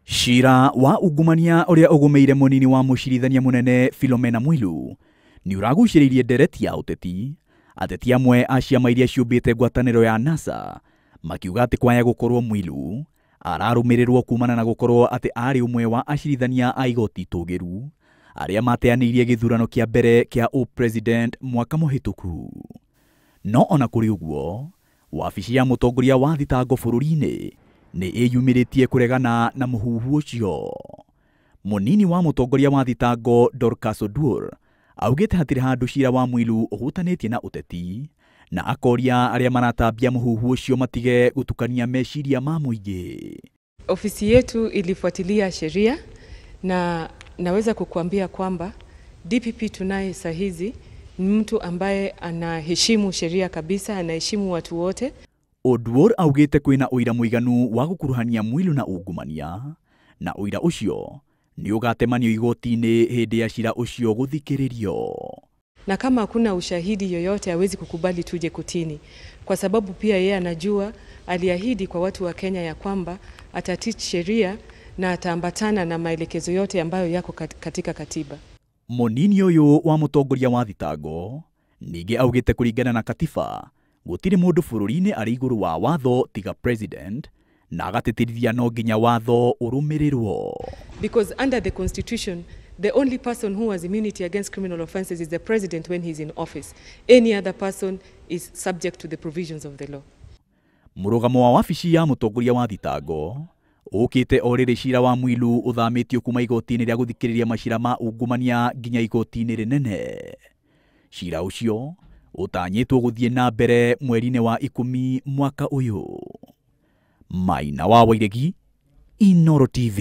Cira wa ungumania ũrĩa ũgũmĩire mũnini wa mũcirithania mũnene Philomena Mwilu nĩ ũragucĩrĩirie ndereti ya ũteti. Ateti amwe a ciama iria ciũmbĩte ngwatanĩro ya NASA makiuga atĩ kwaya gũkorwo Mwilu ararũmĩrĩrwo kumana na gũkorwo atĩ arĩ ũmwe wa acirithania a igoti itũgĩru arĩa mateanĩirie gĩthurano kĩa mbere kĩa ũpresident mwaka mũhĩtũku. No ona kũrĩ ũguo, wabici ya mũtongoria wa thitango bũrũri-inĩ nĩ ĩyumĩrĩtie kũregana na mũhuhu ũcio. Mũnini wa mũtongoria wa thitango Dorcas Oduor augĩte hatirĩ handũ cira wa Mwilu ũhutanĩtie na ũteti, na akoria arĩa maratambia mũhuhu ũcio matige gũtukania meciria ma mũingĩ. Ofisi yetu ilifuatilia sheria na naweza kukuambia kwamba DPP tunaye saa hizi ni mtu ambaye anaheshimu sheria kabisa, anaheshimu watu wote. Oduor augĩte kwĩna ũira mũiganu wa gũkuruhania Mwilu na ungumania, na ũira ũcio nĩ ũgatemanio igoti-inĩ hĩndĩ ya cira ũcio gũthikĩrĩrio. Na kama hakuna ushahidi yoyote hawezi kukubali tuje kotini, kwa sababu pia yeye anajua aliahidi kwa watu wa Kenya ya kwamba atatii sheria na ataambatana na maelekezo yote ambayo yako katika katiba. Mũnini ũyũ wa mũtongoria wa thitango ningĩ augĩte kũringana na katiba gũtirĩ mũndũ bũrũri-inĩ arĩ igũrũ wa watho tiga president, na agatĩtĩrithia no nginya watho ũrũmĩrĩrwo. Because under the constitution, the only person who has immunity against criminal offenses is the president when he's in office. Any other person is subject to the provisions of the law. Mũrũgamo wa wabici ya mũtongoria wa thitango ũkĩte o rĩrĩ cira wa Mwilu ũthamĩtio kuma igoti-inĩ rĩa gũthikĩrĩria macira ma ungumania nginya igoti-inĩ rĩnene. Cira ũcio ũtanyĩtwo gũthiĩ na mbere mweri-inĩ wa 10 mwaka ũyũ. Maina wa Wairegi, Inooro TV.